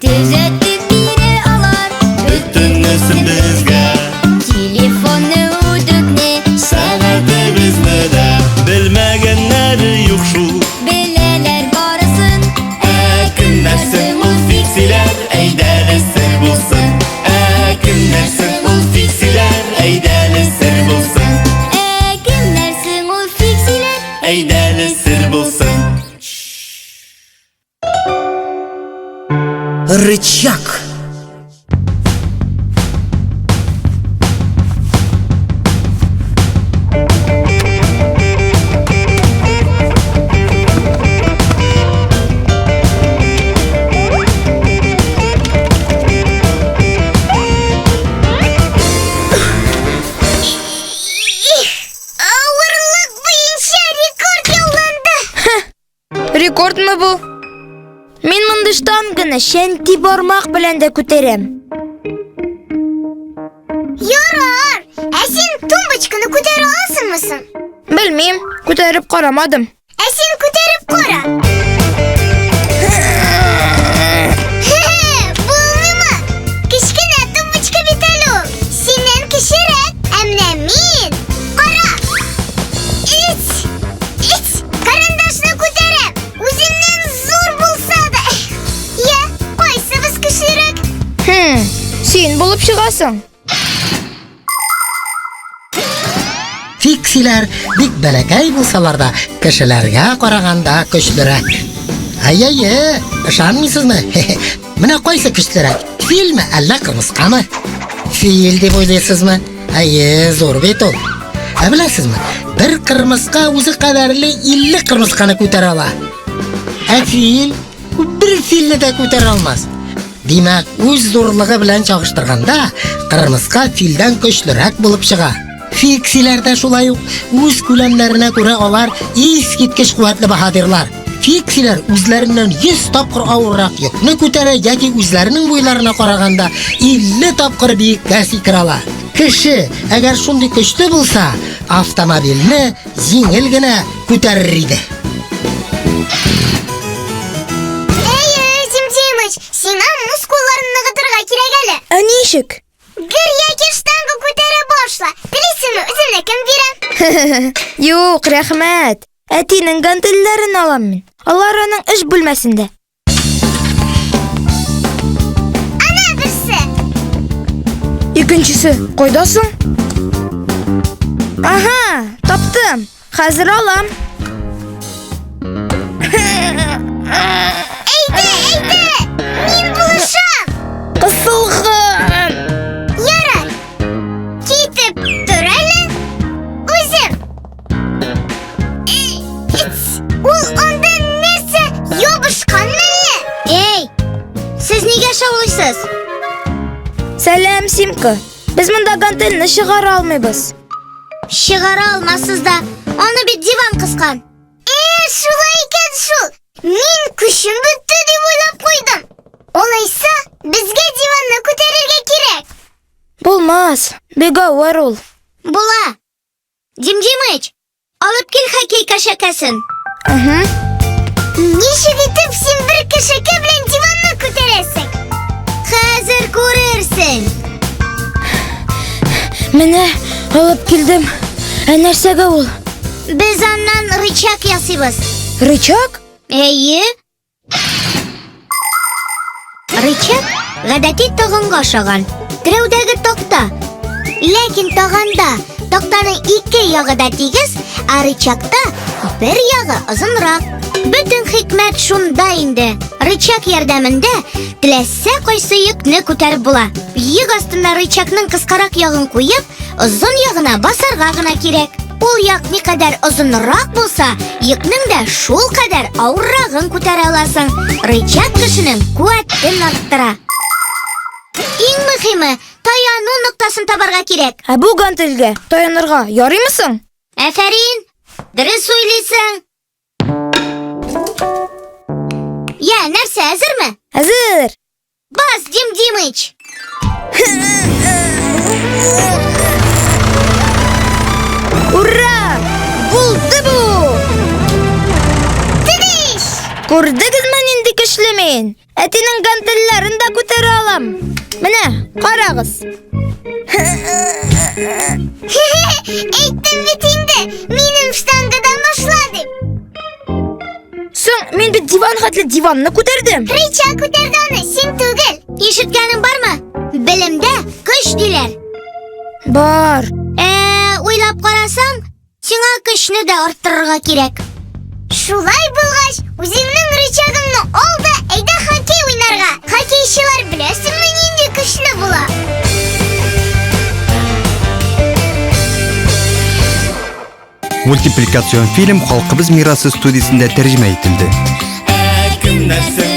Төзәтеп бирә алар Бөтенесен безгә. Телефонны, үтүкне, Сәгатебезне дә. Белмәгәннәре юк шул. Беләләр барысын. Ә кемнәр соң ул фиксиләр? Әйдәле сер булсын. Ә кемнәр соң ул фиксиләр? Әйдәле сер булсын. Ә кемнәр соң ул фиксиләр? Әйдәле сер булсын. Рычаг. Авырлык буенча рекорд яуланды. Рекордмы бу? Мин мондый штанганы чәнти бармак белән дә күтәрәм. Ярар, ә син тумбочканы күтәрә аласыңмы соң? Белмим, күтәреп карамадым. Ә син күтәреп кара. Булмыймы? Кечкенә тумбочка бит әле ул. Синнән кечерәк. Ә менә мин. Кара. Ич! Ич! Карандашны күтәрәм. Үземнән зур булса да. Я, кайсыбыз көчлерәк? Хм, син булып чыгасың. Фиксиләр бик бәләкәй булсалар да, кешеләргә караганда көчлерәк. Әйе-әйе, ышанмыйсызмы? Менә кайсы көчлерәк? Филме, әллә кырмыскамы? Фил дип уйлыйсызмы? Әйе, зур бит ул. Ә беләсезме, бер кырмыска үзе кадәрле 50 кырмысканы күтәрә ала. Ә фил бер филне дә күтәрә алмас. Димәк, үз зурлыгы белән чагыштырганда, кырмыска филдән көчлерәк булып чыга. Фиксиләр дә шулай ук үз күләмнәренә күрә алар искиткеч куәтле баһадирлар. Фиксиләр үзләреннән 100 тапкыр авыррак йөкне күтәрә яки үзләренең буйларына караганда 50 тапкыр биеккә сикерә ала. Кеше, әгәр шундый көчле булса, автомобильне җиңел генә күтәрер иде. Әйе, Дим Димыч, сиңа мускулларны ныгытырга кирәк әле. Ә ничек? Гер яки штанга күтәрә башла. Телисеңме, үземнекен бирәм. Юк, рәхмәт. Әтинең гантельләрен алам мин. Алар аның эш бүлмәсендә. Ана берсе. Икенчесе кайда соң? Ага, таптым. Хәзер алам. Әйдә, әйдә! Мин булышам! Кысылган. Ярар. Китеп тор әле. Үзем. Ул анда нәрсә ябышкан мәллә? Эй, сез нигә шаулыйсыз? Сәлам, Симка. Без монда гантельне чыгара алмыйбыз. Чыгара алмассыз да, аны бит диван кыскан. Э, шулай икән шул. Мин көчем бетте дип уйлап куйдым. Алайса, безгә диванны күтәрергә кирәк. Булмас, бик авыр ул. Була. Дим Димыч, алып кил хоккей кәшәкәсен. Угу. Ничек итеп син бер кәшәкә белән диванны күтәрәсең? Хәзер күрерсең. Менә алып килдем. Ә нәрсәгә ул? Без аннан рычаг ясыйбыз. Рычаг? Әйе. Рычаг гадәти таганга ошаган. Терәүдәге такта. Ләкин таганда тактаның ике ягы да тигез, ә рычагта бер ягы озынрак. Бөтен хикмәт шунда инде. Рычаг ярдәмендә теләсә кайсы йөкне күтәреп була. Йөк астына рычагның кыскарак ягын куеп, Озын ягына басарга гына кирәк. Ул як никадәр озынрак булса, йөкнең дә шул кадәр авыррагын күтәрә аласың. Рычаг кешенең куәтен арттыра. Иң мөһиме, таяну ноктасын табарга кирәк. Ә бу гантельгә таянырга ярыймы соң? Афәрин! Дөрес уйлыйсың. Я, нәрсә, әзерме? Әзер! Бас, Дим Димыч! Ура! Булды бу! Күрдегезме нинди көчле мин? Әтинең гантельләрен дә күтәрә алам. Менә, карагыз. Әйттем бит инде, минем штангадан башла дип. Соң, мин бит диван хәтле диванны күтәрдем. Рычаг күтәрде аны, син түгел. Ишеткәнең бармы? Белемдә көч диләр. Бар. Ә, уйлап карасаң, сиңа көчне дә арттырырга кирәк. Шулай булгач, үзеңнең рычагыңны ал да әйдә хоккей уйнарга. Хоккейчылар беләсеңме нинди көчле була? Мультипликацион фильм Халкыбыз мирасы студиясендә тәрҗемә ителде. Ә кемнәр соң?